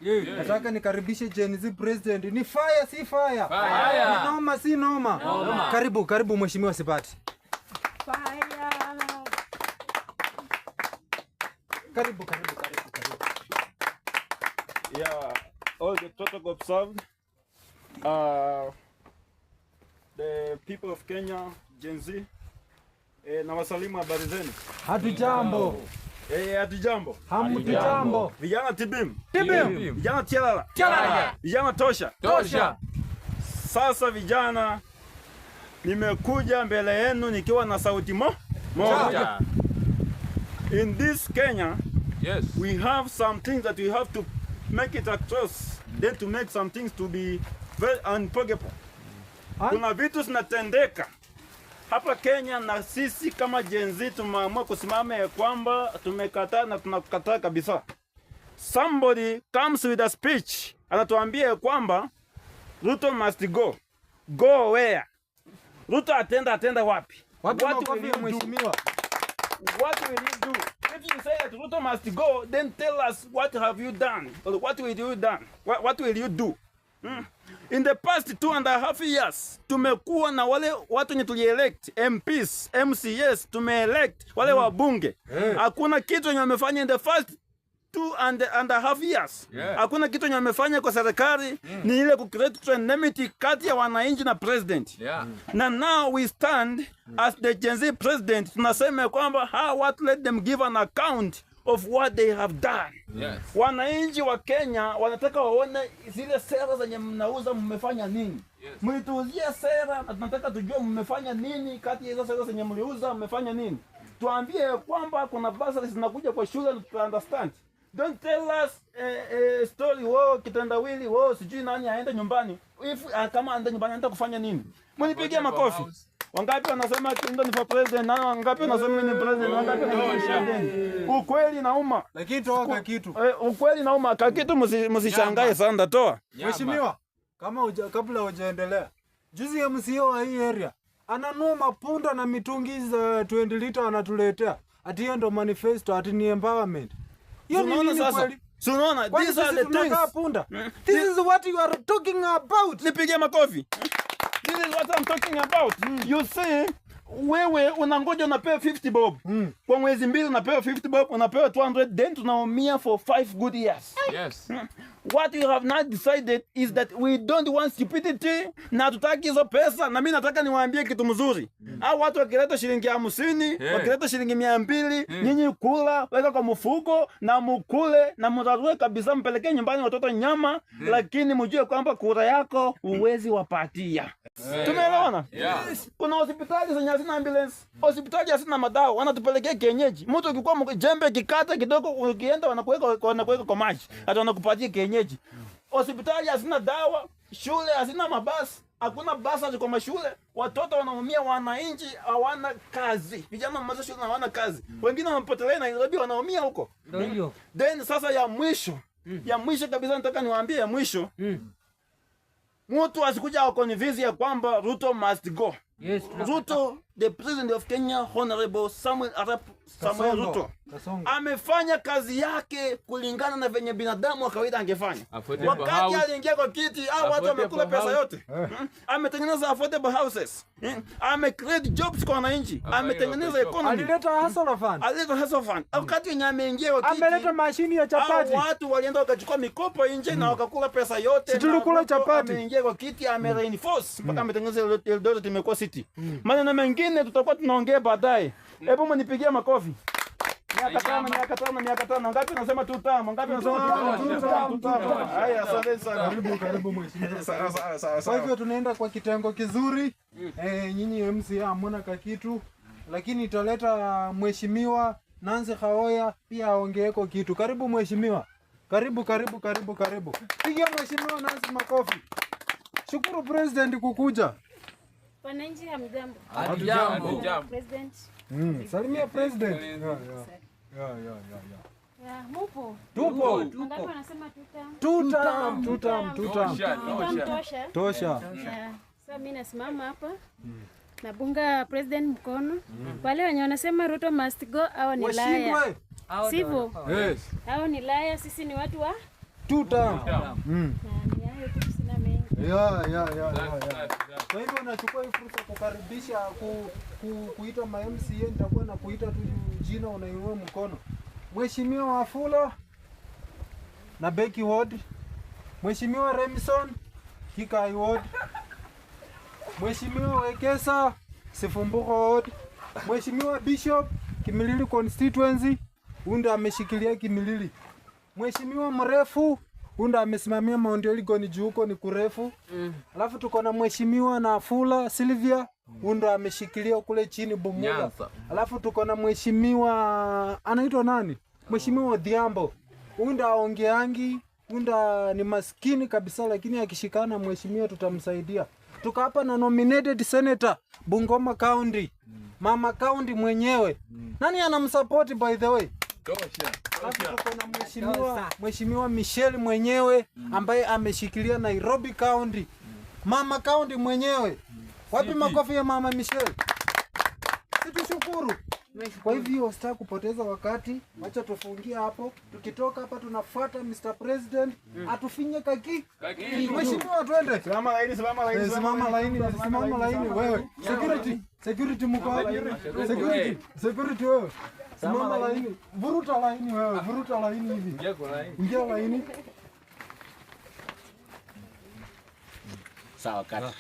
Nataka nikaribishe Gen Z president. Ni fire si fire? Fire. Ni noma si noma? Noma. Karibu, karibu Mheshimiwa Sipati. Fire. Karibu, karibu, karibu, karibu. Yeah, all the protocol observed. The people of Kenya, Gen Z, nawasalimu, habari zenu? Hatujambo. Hatujambo. Hamtujambo. Vijana tibim. Tibim. Vijana tialala. Tialala. Vijana tosha. Tosha. Sasa vijana, nimekuja mbele yenu nikiwa na sauti moja. Moja. In this Kenya, we have some things that we have to make it across, then to make some things to be very unforgettable. Kuna vitu zinatendeka hapa Kenya na sisi kama Gen Z tumeamua kusimama ya kwamba tumekataa na tunakataa kabisa. Somebody comes with a speech, anatuambia ya kwamba Ruto must go. Go where? Ruto atenda wapi? Wapi What makofi will ya you do? mheshimiwa? What will you do? If you say that Ruto must go, then tell us what have you done? Or what will you done? What will you do? In the past 2.5 years tumekuwa na wale watu wenye tulielect MPs, MCAs, tumeelect wale wabunge. Hakuna kitu wenye wamefanya in the first 2.5 years. Hakuna kitu wenye wamefanya kwa serikali, ni ile kucreate enmity kati ya wananchi na president. Na now we stand as the Gen Z president, tunasema ya kwamba hawa watu, let them give an account of what they have done. Wananchi wa Kenya wanataka waone zile sera zenye mnauza, mmefanya nini? Mlituuzia sera na tunataka tujue mmefanya nini kati ya hizo sera zenye mliuza, mmefanya nini? Tuambie kwamba kuna bursaries zinakuja kwa shule na tuta understand. Don't tell us story wo kitendawili wo sijui nani aende nyumbani. If kama aende nyumbani, aenda kufanya nini? Mnipigie makofi. Wangapi wanasema Clinton for president? Na wangapi wanasema mimi ni president? Wangapi wanasema president? Ukweli nauma. Lakini toa kitu. Ukweli nauma. Kakitu msishangae sana ndatoa. Mheshimiwa, kabla hujaendelea. Juzi MCA wa hii area ananua mapunda na mitungi za 20 liter anatuletea. Ati hiyo ndo manifesto, ati ni empowerment. Hiyo ni Unaona nini sasa? kweli? Si unaona? Kwani These are sisi the tunakaa things. punda? This is what you are talking about. Nipigie makofi. This is what I'm talking about. You see, wewe unangoja unapewa 50 bob. Kwa mwezi mbili unapewa 50 bob, unapewa 200, then tunaumia for 5 good years. What we have now decided is that we don't want stupidity na tutaki hizo pesa. Na mimi nataka niwaambie kitu mzuri. Hao watu wakileta shilingi 50, wakileta shilingi 200, nyinyi kula, weka kwa mfuko na mukule na mrarue kabisa, mpelekee nyumbani watoto nyama, lakini mjue kwamba kura yako huwezi wapatia. Tumeelewana? Yeah. Kuna hospitali zenye hazina ambulance, hospitali hazina madawa, wanatupelekea kienyeji. Mtu ukikuwa jembe kikata kidogo, ukienda wanakuweka kwa maji, hata wanakupatia kienyeji. Hospitali hazina dawa, shule hazina mabasi, hakuna basi kwa mashule, watoto wanaumia, wananchi hawana kazi, vijana wamemaliza shule na hawana kazi, wengine wamepotelea Nairobi, wanaumia huko. Ndio hiyo. Then sasa ya mwisho kabisa, nataka niwaambie ya mwisho, mtu asikuja aconvince ya kwamba Ruto must go. Ruto, the president of Kenya, Honorable Samuel Arap Samuel Kasongo. Ruto Kasongo. amefanya kazi yake kulingana na venye binadamu wa kawaida angefanya. Affordable Wakati house. aliingia kwa kiti, hao watu wamekula pesa Affordable yote. Ametengeneza affordable houses. Ame create jobs kwa wananchi. Ametengeneza economy. Alileta Hustler Fund. Alileta Hustler Fund. Wakati wenye ameingia kwa kiti, Ameleta mashini ya hao chapati. watu walienda wakachukua mikopo nje na wakakula pesa yote. Si tulikula Na Ruto chapati. ameingia kwa kiti, ame reinforce mpaka ametengeneza Eldoret imekuwa city. Maneno mengine tutakuwa tunaongea baadaye. Hebu mnipigie makofi. Miaka 5, miaka 5, miaka 5. Ngapi nasema two term? Ngapi nasema two term? Two term. Haya, asante sana. Karibu, karibu mheshimiwa. Sawa, sawa, sawa, Kwa sawa. hivyo tunaenda kwa kitengo kizuri. Nyinyi MCA hamuna kakitu, lakini italeta mheshimiwa Nancy Khaoya pia aongeeko kitu. Karibu mheshimiwa, karibu, karibu, karibu, karibu. Pigia mheshimiwa Nancy makofi. Shukuru president kukuja. Wananchi hamjambo. Hatujambo. President. Salimia president. Yeah. Yeah, mupo. Tupo. Wangapi wanasema tuta? Two term, two term, two term. Tosha, tosha. Tosha. Tosha. Yeah. Sasa mimi nasimama hapa napunga president mkono. Wale wenye wanasema Ruto must go, hao ni liar. Washindwe. Sivyo? Yes. Hao ni liar, sisi ni watu wa Two term. Na ni hayo tu, sina mengi. Ya. Kwa hivyo nachukua hii fursa kukaribisha kuita ma MCA, nitakuwa na kuita tu jina unainua mkono. Mheshimiwa Wafula na Becky Ward, Mheshimiwa Remison Kikai Ward, Mheshimiwa Wekesa Sifumbuko Ward, Mheshimiwa Bishop Kimilili constituency, huyu ndo ameshikilia Kimilili. Mheshimiwa Mrefu huyu ndo amesimamia Mount Elgon juu huko ni kurefu. Alafu tuko na Mheshimiwa Nafula Sylvia huyu ndo ameshikilia kule chini Bumula. Nyanza. Alafu tuko na mheshimiwa anaitwa nani? Mheshimiwa Odhiambo. Huyu ndo aongeangi, huyu ndo ni maskini kabisa, lakini akishikana mheshimiwa tutamsaidia. Tuko hapa na nominated senator Bungoma County. Mama County mwenyewe. Nani anamsupport by the way? Alafu tuko na mheshimiwa Michelle mwenyewe ambaye ameshikilia Nairobi County. Mama County mwenyewe. Wapi makofi ya Mama Michelle? Situshukuru. Kwa hivyo sitaki kupoteza wakati, wacha tufungie hapo. Tukitoka hapa tunafuata Mr. President atufinye kaki. Mheshimiwa, twende. Simama laini, simama laini, Simama laini, simama laini wewe. Security, security mko wapi? Security, security wewe. Simama laini. Vuruta laini wewe, vuruta laini hivi. Ingia laini. Sawa, kata.